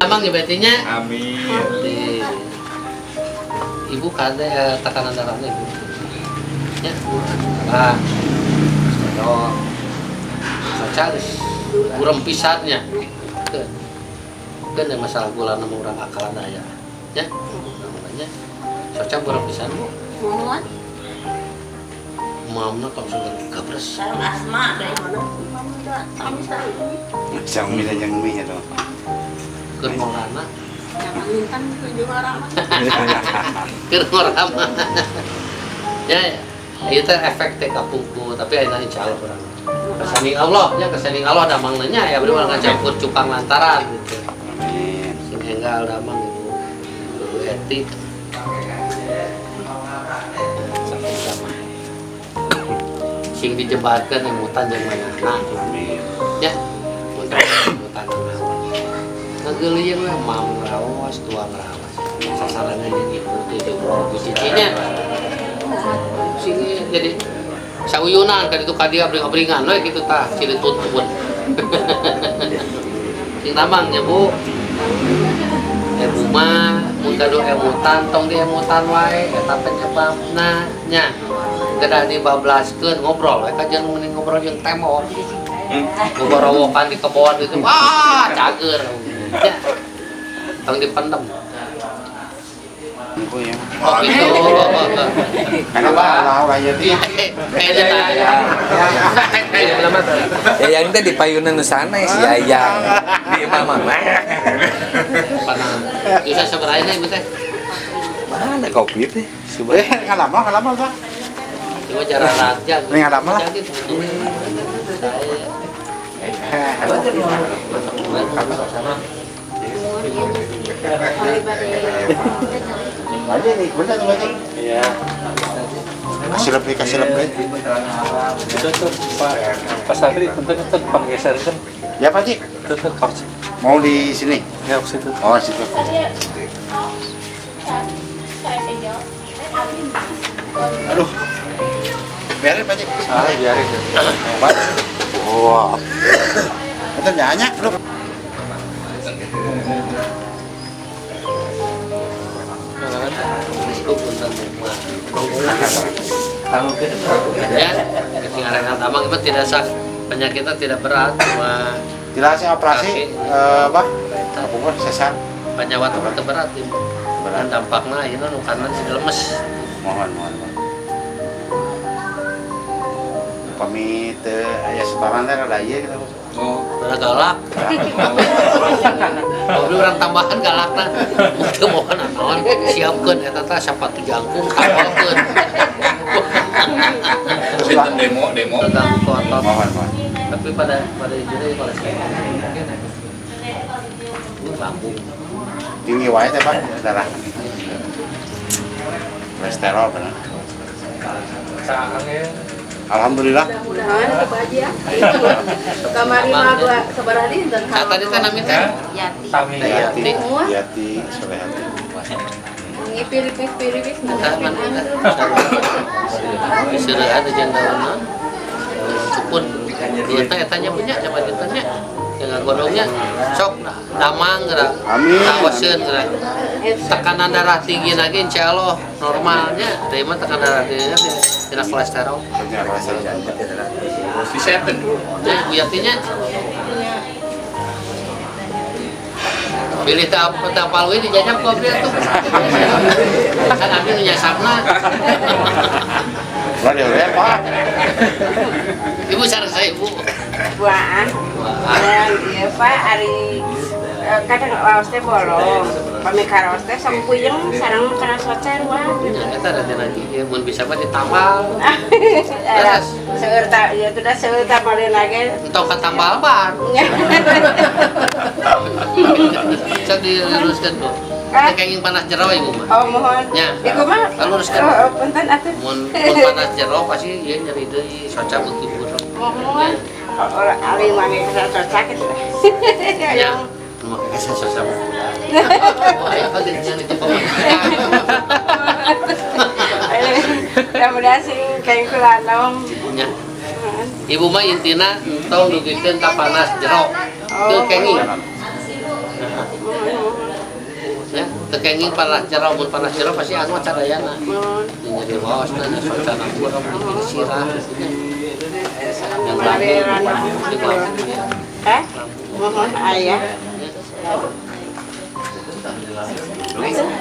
damang ya betinya. Amin. Ibu kade tekanan darahnya ibu. Ya, nah, kolesterol. Soca geus burem pisannya. Kan masalah gula nama urang akalan aya. Ya, namanya soca burem pisan bu. Muat. Mamna langsung gabres. Sareng asma dari mana? Sang mie dan yang mie itu. Keur ngorana. Jangan mintan juga orang. Keur ngorama. Ya, ieu teh efek teh kapungku, tapi ayeuna insyaallah urang. Kesaning Allah, nya kesaning Allah damang nya ya abdi mah ngacampur cupang lantaran gitu. Amin. Sing enggal damang ibu. Ibu Eti. Sampai sama. Sing dijebarkeun emutan jeung manehna. Amin. Ya, emutan naon. Ngageulieun we mam ngaraos, tua ngaraos. Sasarannya jeung ibu teh jeung ibu cicinya. Sing jadi sauyunan ka ditu ka dieu abring-abringan we kitu tah silih tuntun. Sing damang nya Bu. Ibu mah mun gaduh emutan tong diemutan wae eta penyebabna nya. Kedah dibablaskeun ngobrol we kajian mending ngobrol jeung tembok. Gogorowokan di kebon gitu. Wah, cager. Ya. Tong dipendem. Engko ya. Oh gitu. Karena bah lah ya ti. Kayaknya Yayang teh di payunan nu sanes Yayang. Di imah mah. Panang. Bisa sabaraha ibu teh? Mana kopi teh? Eh, ngalamal ngalamal Pak. Cuma cara raja. Ini ngalamal lah. Aja nih, bener tuh aja. Iya. Kasih lebih. Itu tuh Pak Pak Santri bentar itu penggeserkan Ya Pak Cik, itu tuh kursi. Mau di sini? Ya ke situ. Oh, situ. Aduh. Biarin Pak Cik. Ah, biarin. Pak. Wah. Itu nyanyi, lu. Ya, ketinggalan tambang itu tidak sak penyakitnya tidak berat, cuma tidak sih operasi apa? Apa sesar? Penyawat itu berat, ya. Berat. Dampaknya ini nu kanan sih lemes. Mohon. Pamit aya setoran teh rada ieu gitu. Oh, rada galak. Kalau orang tambahan galakna. Teu mohon naon, siapkeun eta teh sapatu jangkung kapalkeun. Demo. Terganggu ke otot. Mohon. Tapi pada intinya kalau saya ini lambung. Tinggi wae teh Pak darah. Kolesterol benar. Alhamdulillah. Mudah-mudahan itu Pak Haji ya. Kamari mah gua sabaraha dinten. Tadi teh nami teh Yati. Yati. Yati Solehati. Ngipiripis-piripis. Eta man eta. Diseureun jeung daunna. Cukun. Eta etanya punya coba ditanya. Yang godongnya sok damang geura. Amin. Kawaseun geura. Tekanan darah tinggi lagi insya Allah normalnya. Dari mah tekanan darah tingginya tidak kolesterol. Disepen. Ya, Bu Yatinya. Pilih tak palui dijajah ku abdi atuh. Kan abdi nu nyasapna. Lah ya, Pak. Ibu sareng saya Ibu. Buaan. Iya Pak, ari kadang raos teh bolong. Pami karaos teh sok puyeng sareng kana socer wah. Nya eta rada lagi ya mun bisa mah ditambal. Seueur ta ya tuh da seueur tambalin lagi. Entong katambal ban. Sok diluruskeun Bu. Teu kenging panas jero ibu mah. Oh mohon. Nya. Ibu mah. Luruskeun. Oh, punten atuh. Mun panas jero pasti ieu nyeri deui soca beuki burem. Mohon. Ora ari mah geus soca kitu. Ya. Make soca mah. Oh, ayo jeung itu pamajikan. Mudah-mudahan sing kenging kula nom. Nya. Ibu mah intina entong dugikeun ka panas jero. Teu kenging. Teu kenging panas jero, mun panas jero pasti anu sadayana. Nyeri waosna nya socana kurang bikin sirah gitu nya. Yang lambung, ya. Eh, mohon ayah.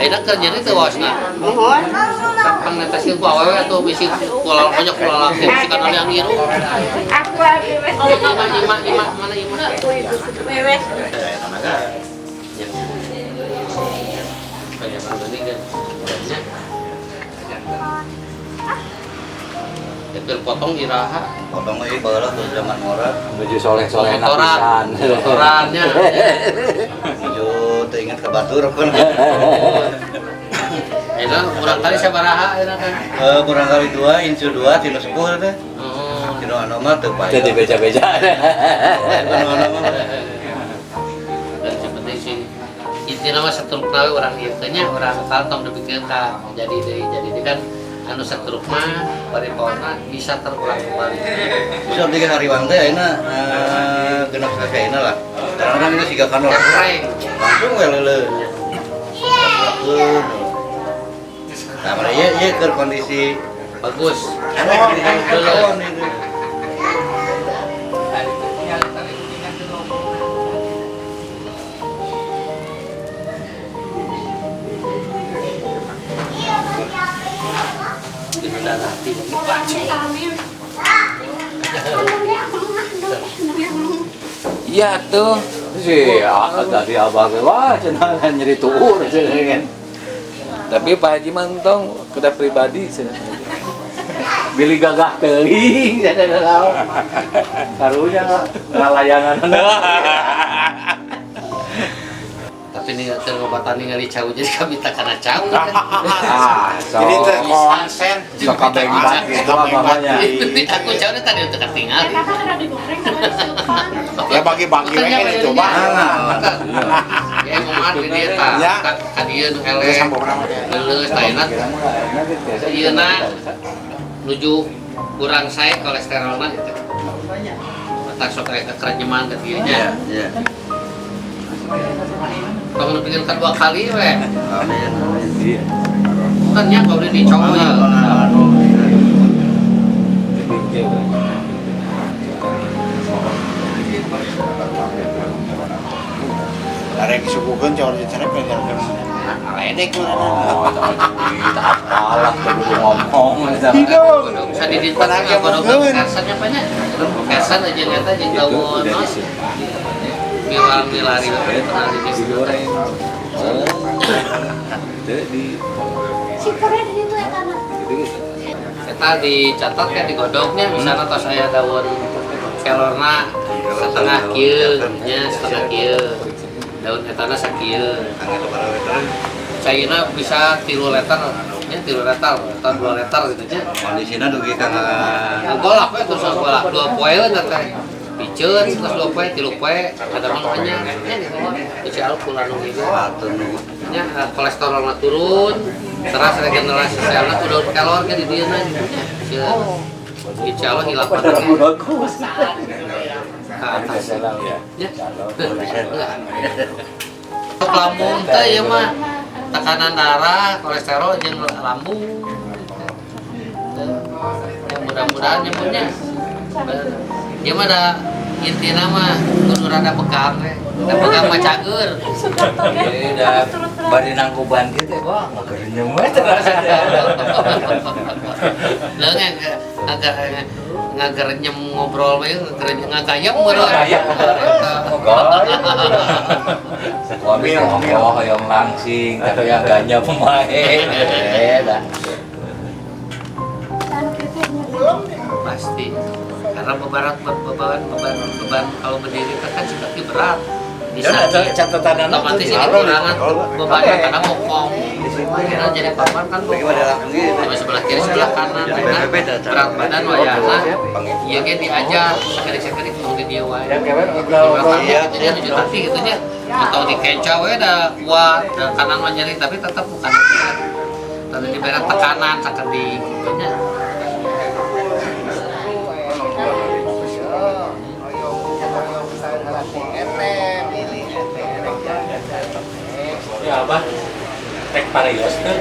Ayeuna keur nyeri teu waosna. Mohon. Pangneteskeun ku awewe atuh bisi kula banyak kula laki bisi kana yang ngiru. Aku abi wes. Ima ima ima mana ima? Wes. Banyak ini kan. Ya potong iraha. Potong euy baheula tuh zaman ngora. Menuju soleh-soleh pisan. Motorannya. Menuju teu inget ka batur pun. Eta kurang kali sabaraha eta kan? Kurang kali 2, incu 2, tinu 10 teh. Tinu anu mah teu payu. Jadi beja-beja. Tinu anu mah. Dan seperti sing intina mah satrukna we urang ieu teh nya urang akal tong dipikeun ka jadi deui jadi deui kan anu satruk mah paripurna bisa terulang kembali. Bisa tiga hari wang teh ayeuna genep selesai ayeuna lah. Kadang-kadang itu siga kanor. Langsung we leuleun. Nah, mana ieu ieu keur kondisi bagus. Leuleun itu. Iya tuh sih, tadi abah wah cenah nyeri tuur cenah kan. Tapi Pak Haji mantong kuda pribadi cenah. Bili gagah teuing cenah naon. Karunya ngalayangan. Tapi nih teu ngobatan ningali cau jadi kami tak kana cau. Ah, jadi teh konsen. Sok kabengbat gitu abahnya. Aku cau tadi teu katingal. Ya bagi-bagi we kan dicoba. Ya emang di dieu tah. Ka dieu nu eleh. Leuleus taeuna. Ieu na nuju kurang sae kolesterolna gitu. Matak sok aya kerenyeman ka dieu nya. Iya. Tong nepikeun ka 2 kali we. Amin. Iya. Kan nya goblok dicowok ya. Arek disuguhkeun cowok dicerek kan. Aledek Oh, tak apalah kudu ngomong. Hidung. Bisa didintan ka kersan nya banyak. Kersan aja nyata jeung daun. Milang milari pernah di digoreng. Oh. Di Eta dicatat kan digodoknya misalnya tos aya daun kelorna setengah kieu nya setengah kieu. Daun etana sakieu. Cairna bisa 3 liter nya 3 liter atau 2 liter gitu nya. Kondisina dugi ka golak we terus golak 2 poe teh. Piceun terus 2 poe 3 poe kadang mah nya nya gitu. Insya Allah kula nu gitu. Nya kolesterolna turun, teras regenerasi selna ku daun kelor ke di dieu na gitu nya. Insya Allah hilang ke atas ya. Lambung teh ieu mah tekanan darah, kolesterol jeung lambung. Ya mudah-mudahan nya punya. Ieu mah da intina mah kudu rada bekam we. Da bekam mah cager. Ieu da bari nangkuban kieu teh wah ngagerenyem we terasa. Leung agak ngagerenyem ngobrol we ngagayem ngobrol. Suami ngomong hoyong langsing tapi agaknya pemain. Dah. Pasti. Karena beban kalau berdiri kan sikapnya berat. Bisa catatan otomatis ini kurangan bebannya karena bokong. Karena jadi korban kan bokong. Sebelah kiri sebelah kanan, berat badan wayahna. Ieu ge diajar sakedik-sakedik tong di dieu wae. Iya, nuju tati gitu nya. Atau dikenca we da kuat, da kanan mah nyeri tapi tetap bukan. Tadi diberi tekanan sakedik gitu nya. Ya, Abah. Rek parios teh.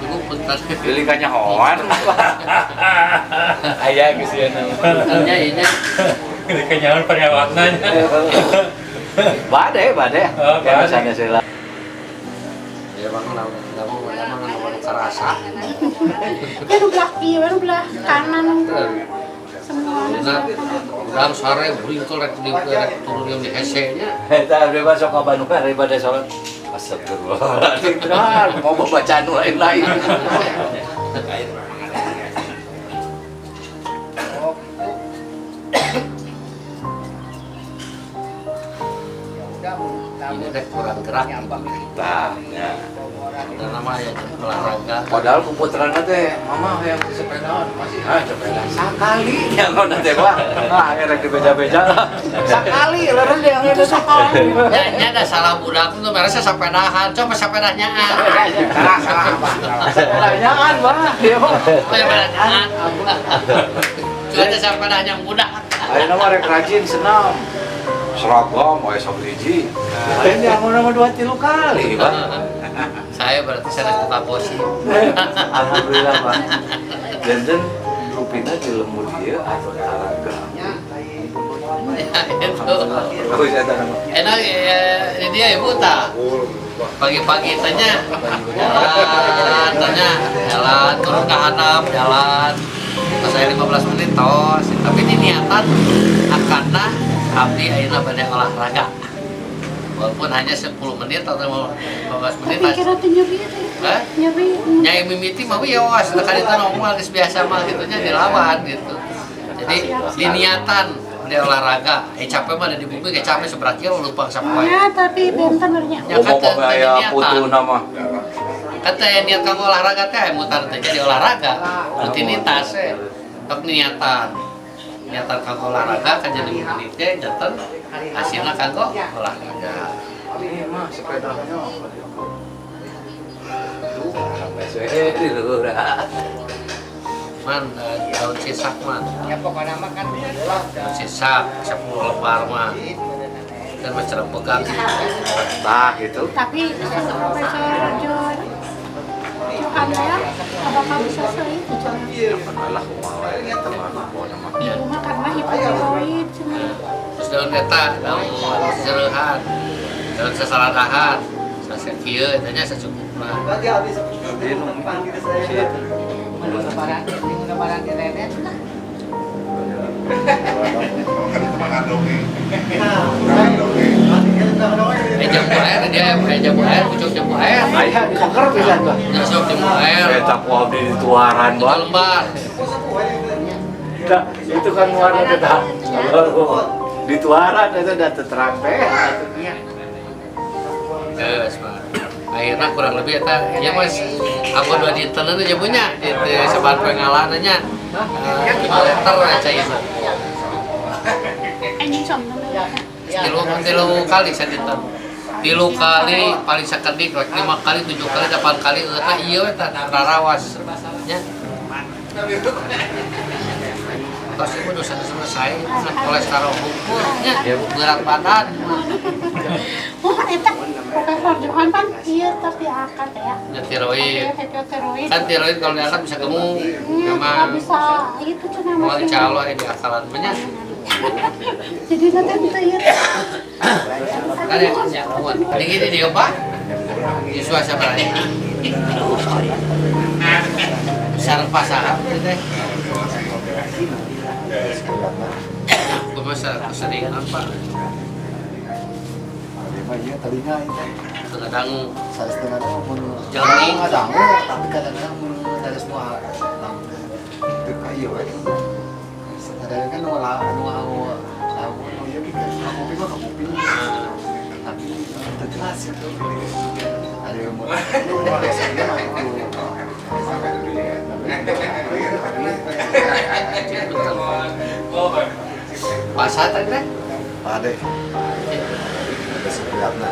Ibu punten. Pilih kanyahoan. Aya geus ieu nama. Puntennya ieu. Pilih kanyahoan pariawatna nya. Bade, bade. Oh, bade. Sana sila. Ya bang, lama lama kerasa. Baru belah kiri, baru belah kanan. Semua. Urang sare bringkol rek di rek turun yang di hese nya. Eta abdi mah sok ka Bandung daripada salat. Astagfirullahaladzim, mau bacaan lain-lain. Ini teh kurang gerak. Tah, nya. Dan nama ya olahraga. Padahal kuputeranna teh mama hayang sepedaan masih ah sepeda sakali nya ngono teh Pak. Ah rek dibeja-beja lah. Sakali leres yang Itu sakali. Ya nya ada salah budak tuh merasa sepedahan, coba sepedanyaan. Salah salah apa? Sepedanyaan, Pak. Ieu mah. Sepedanyaan. Cuma teh sepedanya budak. Ayeuna mah rek rajin senam. Seragam we sok hiji. Lain yang ngono mah 2 3 kali, Pak. Saya berarti saya tukang gosip. Alhamdulillah, Pak. Janten rupina di lembur ieu atau olahraga. Ya, itu. Oh, saya tahu. Enak ya, ini dia ibu tak? Pagi-pagi tanya, jalan, tanya, jalan, turun ke handap, jalan. Terus saya 15 menit tos. Tapi ini niatan akanna abdi ayeuna bade olahraga. Walaupun hanya 10 menit atau 15 menit. Tapi kira teh nyeri teh. Hah? Nyeri. Nyai mimiti mah wios, tekan itu normal geus biasa mah gitunya dilawan gitu. Jadi diniatan di olahraga, capek mah ada di bumi, kayak capek seberat kilo lupa sapoe. Ya, tapi benten bernya. Ya kan Ngomong aya putu nama. Kan teh niat kamu olahraga teh mutar teh jadi olahraga, rutinitas eh. Tok niatan. Niatan kanggo olahraga kan jadi mimiti teh janten hasilna kanggo olahraga. Ini mah sepedanya. Tuh, sampai di luhur. Man, daun sisak man. Ya pokoknya mah kan Daun sisak 10 lembar mah. Dan macam pegang. Tah gitu. Tapi Profesor Johan ya, apakah bisa sering itu? Alah kumaha wae eta mah pokona mah. Ya. Ibu mah karena hipotiroid cenah. Terus daun eta, daun serehan, daun sasaladahan, sasea kieu eta nya sacukupna. Jambu air dia, jambu air, pucuk jambu air. Aya di poker pisan tuh. Masuk jambu air. Eta ku abdi di tuaran Tiga Bang. lembar. Nah, itu kan warna teh. Di tuaran eta da teu terang teh. Geus, Pak. Akhirnya kurang lebih eta ya Mas, aku dua dinten teh jambunya di saban pengalan nya. 5 liter cairna. Anjing somna. Tilu kali sadinten. Tilu kali paling sakedik rek 5 kali, 7 kali, 8 kali eta ieu we tah rarawas nya. Tos ieu dosa selesai, kolesterol hukur nya, berat badan. Oh, eta Profesor Johan pan ieu tos diangkat ya. Ya tiroid. Tiroid. Kan tiroid kalau diangkat bisa gemuk. Memang bisa itu cenah mau calo di akalan banyak. Jadi nanti itu ieu. Kan ya, ya, muat. Ini gini dia Pak. Yusua siapa lagi? Sareng pasangan teh. Kumaha keseringan Pak. Iya, telinga itu. Tengah dangu. Saya setengah dangu mun Jeli. Dangu, tapi kadang-kadang mun dari semua teu ieu we. Kadang kan nu nu nu ieu ka kuping mah ka kuping. Tapi teu jelas itu. Ada yang mau biasanya mah itu. Pasar tadi teh? Pade. Supriyatna.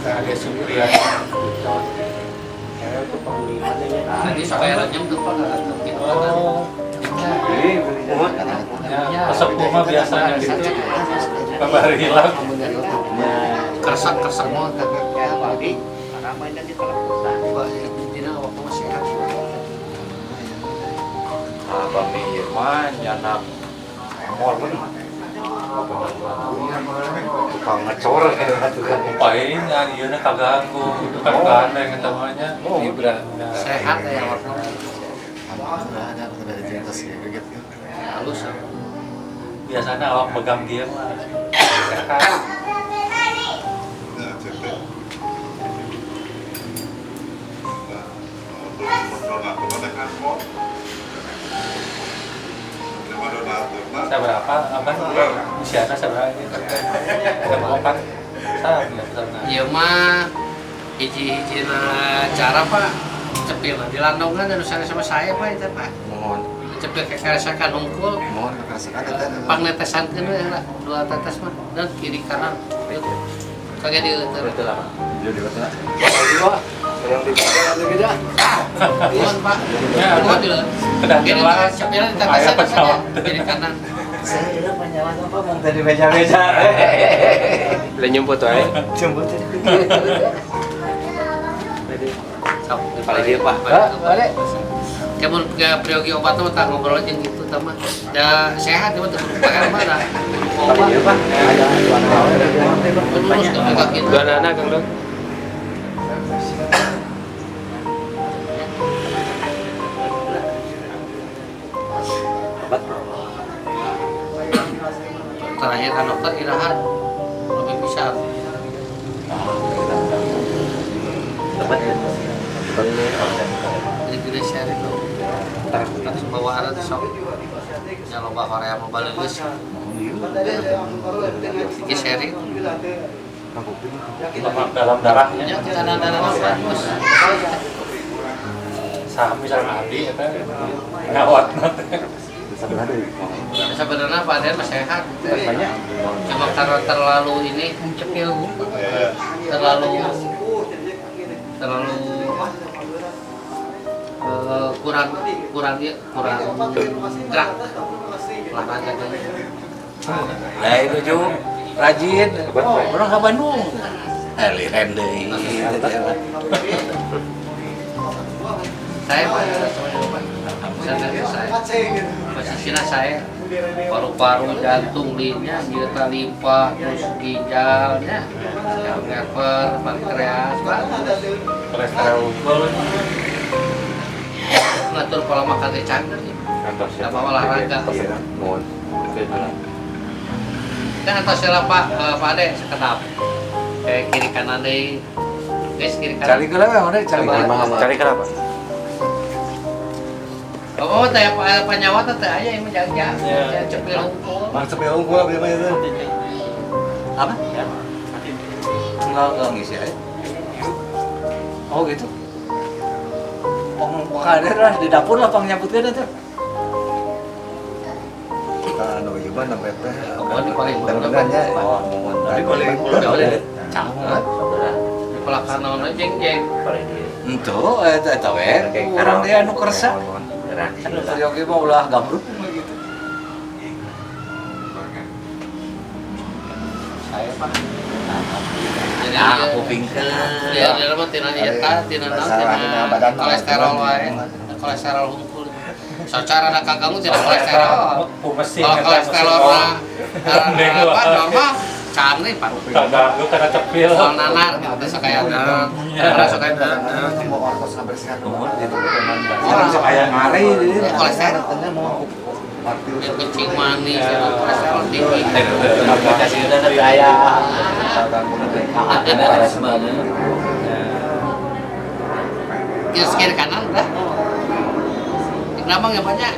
Ada Supriyatna. Tadi supaya renyem tuh Pak gitu kan. Ya, sepuh mah biasanya gitu. Kabar hilang. Kersak-kersak Semua kagak Pagi, ramai dan di teleponan. Dina waktu masih sehat. Apa mikir mah nyanak mall kan? Tukang ngecor kayak tukang. Paling ieu na kaganggu, tukang gandeng eta mah nya. Ibra. Sehat ya waktu. Udah ada udah ada jentas ya kaget kan. Halus. Biasanya awak megang dia mah. Sehat. Seberapa abang usianya seberapa ini? Seberapa? Saya ya sebenarnya. Ieu mah hiji-hijina cara Pak cepil di landongan anu saya sama saya Pak itu Pak. Mohon. Cepil kekeresakan hungkul. Mohon kekeresakan eta. Pangnetesankeun we lah dua tetes mah dan kiri kanan. Kagak di Betul lah. Jadi betul. Yang di bawah lagi dah. Mohon Pak. Ya, Mohon di Kedah kiri jelas. cepil Aya ditetesan pesawat. kiri kanan. Saya dulu penyawa apa mau tadi beja-beja. Lah nyumput wae. Jemput. Sok Paling dia, Pak. Balik. Kamu ke periogi obat mah tak ngobrol aja gitu mah. Da sehat mah teu kudu PR mah dah. Paling dia, Pak. Ada Lurus ke kaki. Dua anak Kang Dok. Terakhir kan dokter irahan lebih bisa. Jadi gede share itu. Terus bawa arah sok. Ya loba Korea mau baleus. Iki sharing. Lemak dalam darahnya. Ya tekanan darah bagus. Saham misalnya abdi eta ngawatna teh. Sebenarnya Pak Aden mah sehat. Cuma karena terlalu ini cepil terlalu terlalu kurang kurang ya kurang gerak olahraga. Nah itu Ju, rajin. Orang ke Bandung. Liren deui. Saya Pak, saya posisinya saya paru-paru, jantung, linya, ginjal, limpa, terus ginjalnya, liver, pankreas, Pak. Kolesterol unggul. Ngatur pola makan teh cager ya. Sama olahraga. Mohon. Kan atau siapa Pak, Pak Ade sekedap. Kayak kiri kanan deh. Guys, kiri kanan. Cari kenapa, Ade? Cari Cari kenapa? Oh, teh panyawa teh aya ieu mah jaga. Cepil hungkul. Mang cepil hungkul apa itu? Apa? Enggak ngisi aja. Oh gitu. Pang kader lah di dapur lah pang nyabutkeun atuh. Kita anu ieu mah nembe teh. Oh, di paling bener-benernya. Oh, mohon. Tapi boleh boleh. Cakep. Di pelakan naon jeng-jeng. Entuh eta eta we. Urang dia anu kersa. Anu periogi mah ulah gambruk gitu. Saya Pak. Jadi Nah, kupingkeun. dia dia mah tina eta, tina naon, tina kolesterol wae. Kolesterol hungkul. Sacara da kaganggu tina kolesterol. Mesin Kalau kolesterol mah apa normal can deui Pak. Kaganggu karena cepil. Soal nanar gitu sok aya nanar sok aya Mau ortos ngabersihan Orang sok aya ngare kolesterol. Mau Kencing manis, kolesterol tinggi. Aplikasi udah aya. Kiri kiri kanan udah. Di Kelabang ya banyak.